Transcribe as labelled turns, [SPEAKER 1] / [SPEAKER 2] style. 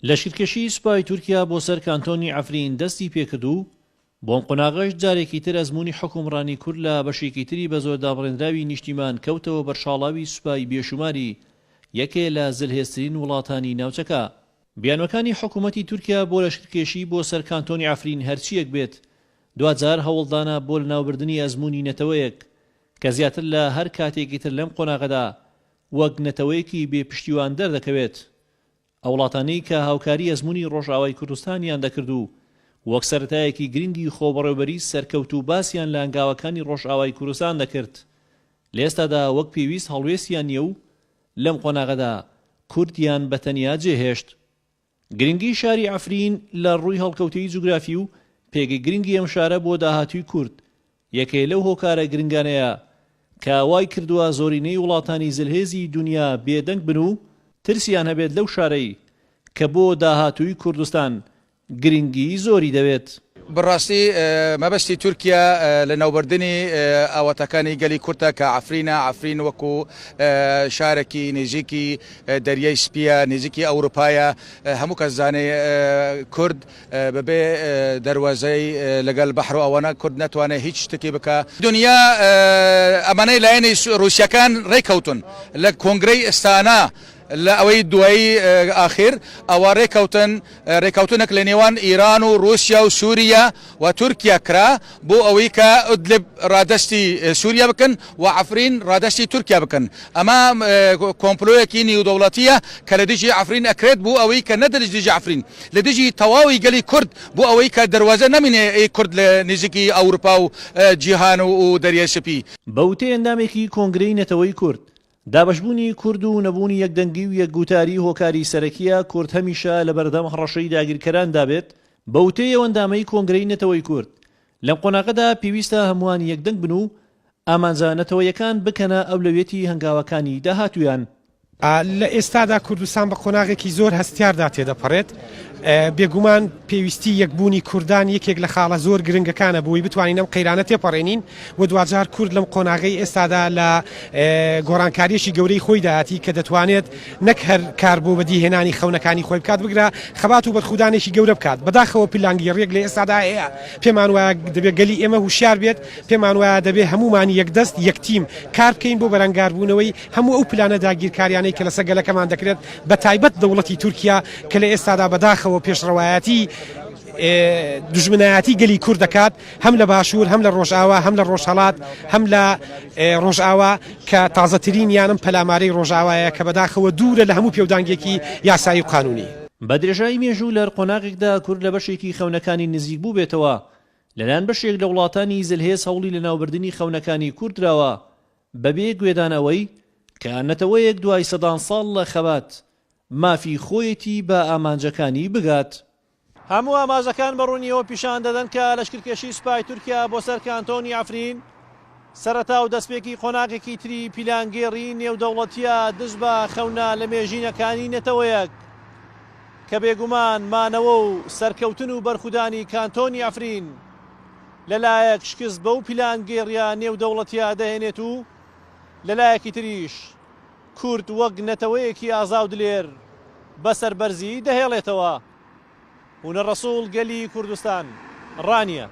[SPEAKER 1] لەشکرکێشیی سوپای تورکیا بۆ سەر کانتۆنی عەفرین دەستی پێکرد و بۆ ئەم قۆناغەش جارێکی تر ئەزموونی حوکمڕانی کورد لە بەشێکی تری بە زۆر دابڕێنراوی نیشتیمان کەوتەوە بەر شاڵاوی سوپای بێشوماری یەکێ لە زلهێزترین وڵاتانی ناوچەکە. بیانوەکانی حکوومەتی تورکیا بۆ لەشکرکێشی بۆ سەر کانتۆنی عەفرین هەرچییەک بێت، دواجار هەوڵدانە بۆ لەناوبردنی ئەزموونی نەتەوەیەک کە زیاتر لە هەر کاتێکی تر لەم قۆناغەدا وەک نەتەوەیەکی بێ پشتیوان دەردەکەوێت. ئەو وڵاتانەی کە هاوکاری ئەزموونی ڕۆژئاوای کوردستانیان دەکرد و وەک سەرەتایەکی گرنگی خۆبەڕێوبەری سەرکەوتوو باسیان لە هەنگاوەکانی ڕۆژئاوای کوردستان دەکرد لە ئێستادا وەک پێویست هەڵوێستیان نییە و لەم قۆناغەدا کوردیان بە تەنیا جێهێشت. گرنگی شاری عەفرین لە ڕووی هەڵکەوتەی جوگرافی و پێگەی گرنگی ئەم شارە بۆ داهاتووی کورد یەکێ لەو هۆکارە گرنگانەیە کە وای کردووە زۆرینەی وڵاتانی زلهێزی دونیا بێدەنگ بن و ترسیان هەبێت لەو شارەی کە بۆ داهاتووی کوردستان گرنگیی زۆری دەوێت.
[SPEAKER 2] بەڕاستی مەبەستی تورکیا لەناوبردنی ئاواتەکانی گەلی کوردە کە عەفرینە، عەفرین وەکو شارێکی نزیکی دەریای سپیە، نزیکی ئەوروپایە، هەموو کەس زانێ کورد بەبێ دەروازەی لەگەل بەحر و ئەوانە کورد نەتوانێ هیچ شتێکی بکا. دنیا ئەمانەی لایەنی روسیەکان رێکەوتون لە کۆنگرەی ئستانا لە ئەوەی دوایی ئاخیر ئەوە رێکەوتن رێکەوتنێک لە نێوان ئیران و روسیا و سوریا و تورکیا کرا بۆ ئەوەی کە ئدلب رادەستی سوریا بکەن و عەفرین رادەستی تورکیا بکەن ئەمە کۆمپلۆیەکی نیودەوڵەتیە کە لە دژی عەفرین ئەکرێت بۆ ئەوەی کە نە دژی عەفرین لە دژی تەواوی گەلی کورد بۆ ئەوەی کە دەروازە نەمینێ ئی کورد لە نزیکی ئەوروپا و جیهان و دەریای سپی.
[SPEAKER 1] بە وتەی ئەندامێکی کۆنگرەی نەتەوەیی کورد، دابەشبوونی کورد و نەبوونی یەکدەنگی و یەکگوتاری هۆکاری سەرەکییە کورد هەمیشە لەبەردەم هەڕەشەی داگیرکەراندا بێت، بە وتەی ئەو ئەندامەی کۆنگرەی نەتەوەی کورد، لەم قۆناغەدا پێویستە هەمووان یەکدەنگ بن و ئامانجە نەتەوەیەکان بکەنە ئەولەویەتی هەنگاوەکانی داهاتوویان.
[SPEAKER 3] لە ئێستادا کوردستان بە قۆناغێکی زۆر هەستیاردا تێدەپەڕێت، بێگومان پێویستی یەکبوونی کوردان یەکێک لە خاڵە زۆر گرنگەکانە بۆی بتوانین ئەم قەیرانە تێپەڕێنین و دواجار کورد لەم قۆناغەی ئێستادا لە گۆڕانکارییەکی گەورەی خۆیدایەتی کە دەتوانێت نەک هەر کار بۆ بەدیهێنانی خەونەکانی خۆی بکات بگرە خەبات و بەرخودانێکی گەورە بکات. بەداخەوە پیلانگێڕییەک لە ئێستادا هەیە پێمان وایە دەبێت گەلی ئێمە هوشیار بێت، پێمان وایە دەبێت هەموومان یەکدەست یەک تیم کار بکەین بۆ بەرەنگاربوونەوەی هەموو ئەو پلانە داگیرکاریانەی کە لەسەر گەلەکەمان دەکرێت بەتایبەت دەوڵەتی تورکیا کە لە ئێستادا بەداخەوە پێشڕەوایەتی دوژمنایەتی گەلی کورد دەکات هەم لە باشوور هەم لە ڕۆژئاوا هەم لە ڕۆژهەڵات هەم لە ڕۆژئاوا کە تازەترینیان ئەم پەلامارەی ڕۆژئاوایە کە بەداخەوە دوورە لە هەموو پێودانگێکی یاسایی و قانونی.
[SPEAKER 1] بە درێژایی مێژوو لە هەر قۆناغێکدا کورد لە بەشێکی خەونەکانی نزیک بووبێتەوە، لەلایەن بەشێک لە وڵاتانی زلهێز هەوڵی لەناوبردنی خەونەکانی کورد دراوە بەبێ گوێدان ئەوەی کە نەتەوەیەک دوای سەدان ساڵ لە خەبات مافی خۆیەتی بە ئامانجەکانی بگات. هەموو ئاماژەکان بە ڕوونی ئەوە پیشان دەدەن کە لەشکرکێشی سوپای تورکیا بۆ سەر کانتۆنی عەفرین سەرەتا و دەستپێکی قۆناغێکی تری پیلانگێڕی نێودەوڵەتییە دژ بە خەونە لەمێژینەکانی نەتەوەیەک کە بێگومان مانەوە و سەرکەوتن و بەرخودانی کانتۆنی عەفرین لەلایەک شکست بەو پیلانگێڕییە نێودەوڵەتییە دەهێنێت و لەلایەکی تریش کورد وەک نەتەوەیەکی ئازا و دلێر بە سەربەرزیی دەهێڵێتەوە. هونەر ڕەسوڵ، گەلی کوردستان، ڕانیە.